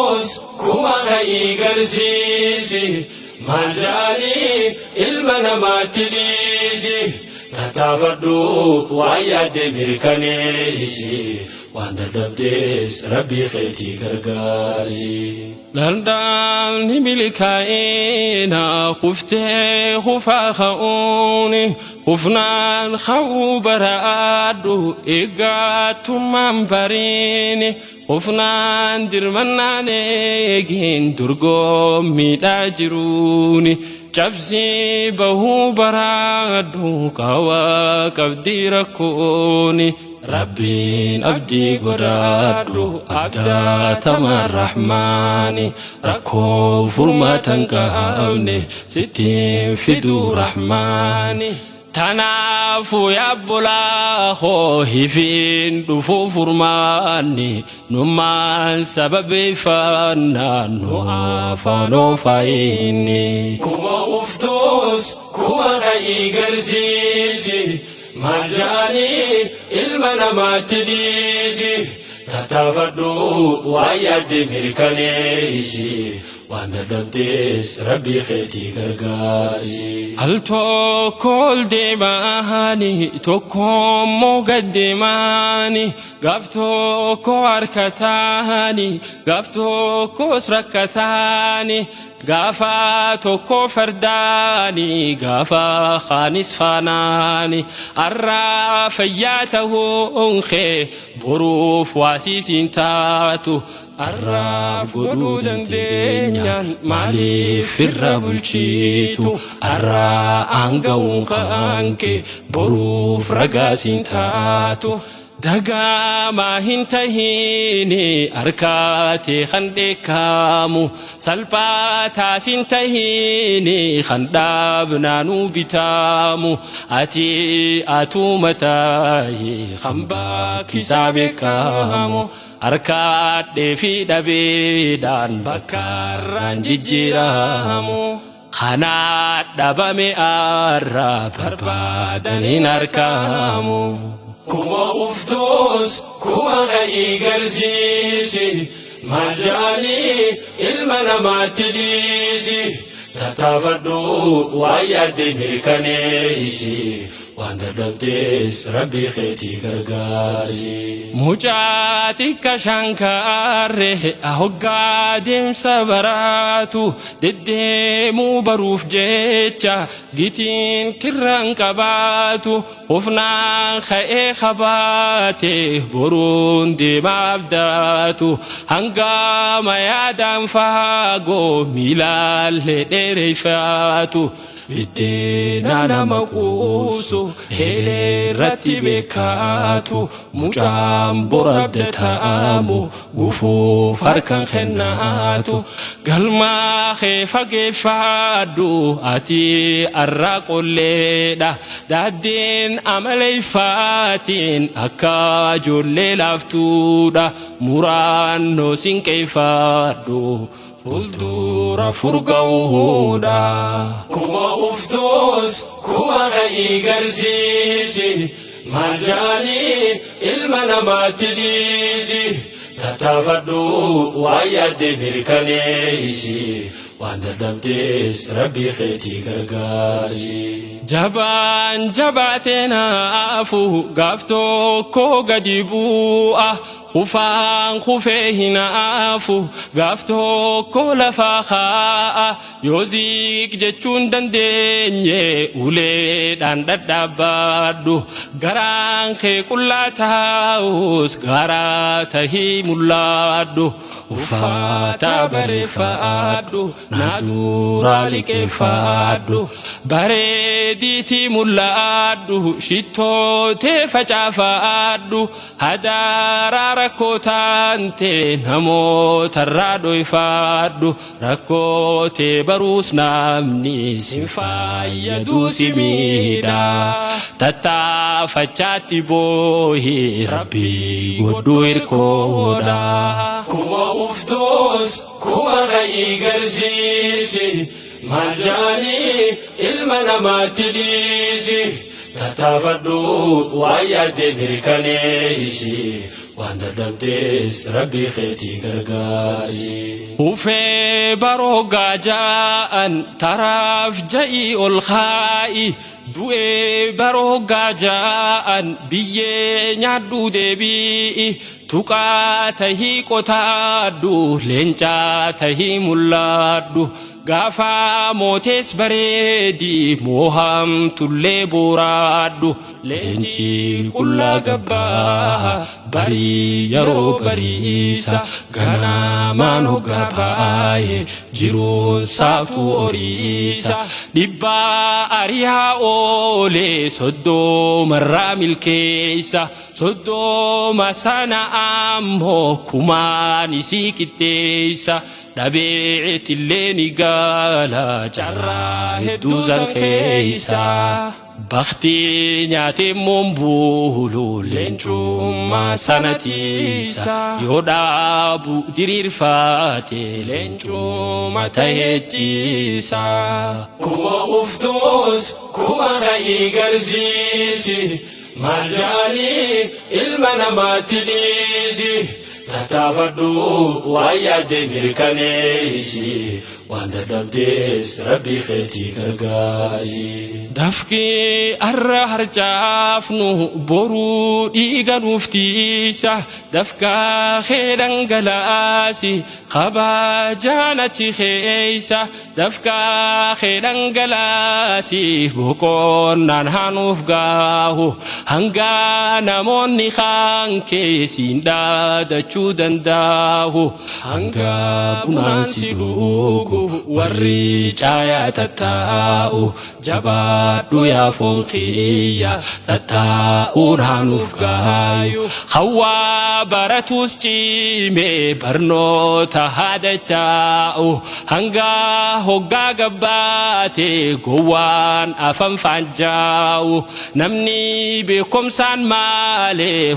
Kuftuus kuma ka'ii garsiisi. Maal ja'anii ilma namaatti dhiisi. Tattaafadhu waan yaadde mirkaneessi. Waan dadhabdees Rabbii keetii gargaarsi. Daldalli milkaa'ina kuftee kufaa ka'uuni kufnaan ka'uu baraadhu eeggattummaan bariini kufnaan dirmannaan eegiin dorgommiidhaa jiruuni cabsii bahuu baraadhu qawaa qabdii rakkooni. Rabbiin abdii godhaadhu abdaatama rahmaani rakkoo furmaata hin qabne sittiin fiduu rahmaani. Tanaafuu yaa obbolaa koo hifiin dhufuu furmaanni nummaan sababeeffannaan nu afaan ofaayinni. Kuma uftuus kuma ka'ii garsiisi. Maal ja'anii ilma namaatti dhiisi. Tattaafadhu waan yaadde mirkaneessi. Waan dadhabdees Rabbii keetii gargaarsi. Al tokko ol deemaani tokko immoo gad deemaani gaaf tokko harkataani gaaf tokkos rakkataani Gaafa tokko fardaani gaafa kaanis faanaani arraa fayyaa ta'uun kee boruuf waasii siin taatu arraaf godhuu dandeenyaan maaliif irra bulchiitu arraa aanga'uun kan kee boruuf ragaa siin taatu. Dagaamaa hin tahiini harkaa tee kan dheekkaamu salphaa taas hin tahiini kan dhaabnaanuu bitaamu ati atuma tahi kan bakkisaa beekamu harkaadhee fi dhabeedhaan bakkaarraan jijjiiramu Kanaa dhabame arra barbaadan hin arkamu. Kuma uftuus kuma ka'ii garsiisi. Maal ja'anii ilma namaatti dhiisi. Tattaafadhu waan yaadde mirkaneessi. Waan dadhabdees Rabbii keetii gargaarsi. Mucaa xiqqa shankaarre hoggaa deemsa baraatu deddeemuu baruuf jecha gitiin kirraan qabaatu hufnaan ka'ee kabaate boruun deema abdaatu hangama yaadaan faagoo miilaallee dheereyfaatu. Biddeena nama quubsu eelee irratti beekaatu mucaan bor abdataamu gufuuf harkan kennaatu galmaa kee fageeffaadhu ati arraa qolleedha daaddeen amaleeffaatiin akka ijoollee laaftuudha muraannoo sinqeeffaadhu Fuuldura furga'uudha. Kuma uftuus kuma ka'ii garsiisi. Maal ja'anii ilma namaatti dhiisi. Tattaafadhu waan yaadde mirkaneessi. Waan dadhabdees Rabbii keetii gargaarsi. Jabaan jabaatee naafu gaaf tokko gadi bu'a. Kufaan kufee hin hafu gaaf tokko lafaa kaa'a yoo ziiq jechuun dandeenye uleedhaan dhadhaabbadhu garaan kee qullaa taa'us gaaraa tahii mul'adhu uffata bareeffadhu naa duraa liqeeffadhu bareediitii mul'adhu shittoo tee facaafadhu Hadaaraa rakkoo taante namootarraa dhoyfaadhu rakkoo tee baruus namni sin fayyaduu si miidha tattaafachaatti boohi rabbii godhu hirkoodha. Kuma uftuus kuma ka'ii garsiisi maal ja'anii ilma namaatti dhiisi. Tattaafadhu waan yaadde mirkaneessi. Waan dadhabdees Rabbii keetii gargaarsi. Ufee baroo gaaja'an taraaf ja'ii ol kaa'i. Du'ee baroo gaaja'an biyyee nyaadhu deebi'i. Tuqaa tahii qotaadhu, leencaa tahii mul'adhu. Gaafa mootees bareedi, moohamtullee booraadhu. Leenci qullaa gabbaa barii yeroo bariisa, ganamaan hoggaa baay'ee jiruun saaqtuu horiisa. Dhibbaa ariyaa oolee 30rraa milkeessa, 30 sana ammoo kumaan isii qixxeessa. Dhabeetillee ni gaala carraa hedduu san keessa. Baktii nyaatee moombuulu leencummaa sana tiisa. Yoo dhaabu diriirfaate leencummaa tahee ciisa. Kuma uftuus kuma ka'ii garsiisi. Maal ja'anii ilma namaatti dhiisi. Tattaafadhu, waan yaadde mirkaneessi. Waan dadhabdees Rabbii keetii gargaarsi. Dafqii har'a harcaafnu boruu dhiiga nuuf tiisa. Dafqaa kee dhangalaasi kabajaan achi keessa. Dafqaa kee dhangalaasi boqonnaan haa nuuf gaahu. Hanga namoonni kaan keessiin dhaadachuu danda'u. Hanga bunaan si dhugu warri caayaa tattaa'u. Jabaadhu yaa foon kiyya, tattaa'uun haa nuuf gaayu. Hawaa baratus cimee barnoota haadachaa'u. Hanga hoggaa gabbaate gowwaan afan faanjaa'u. Namni beekumsaan maalee.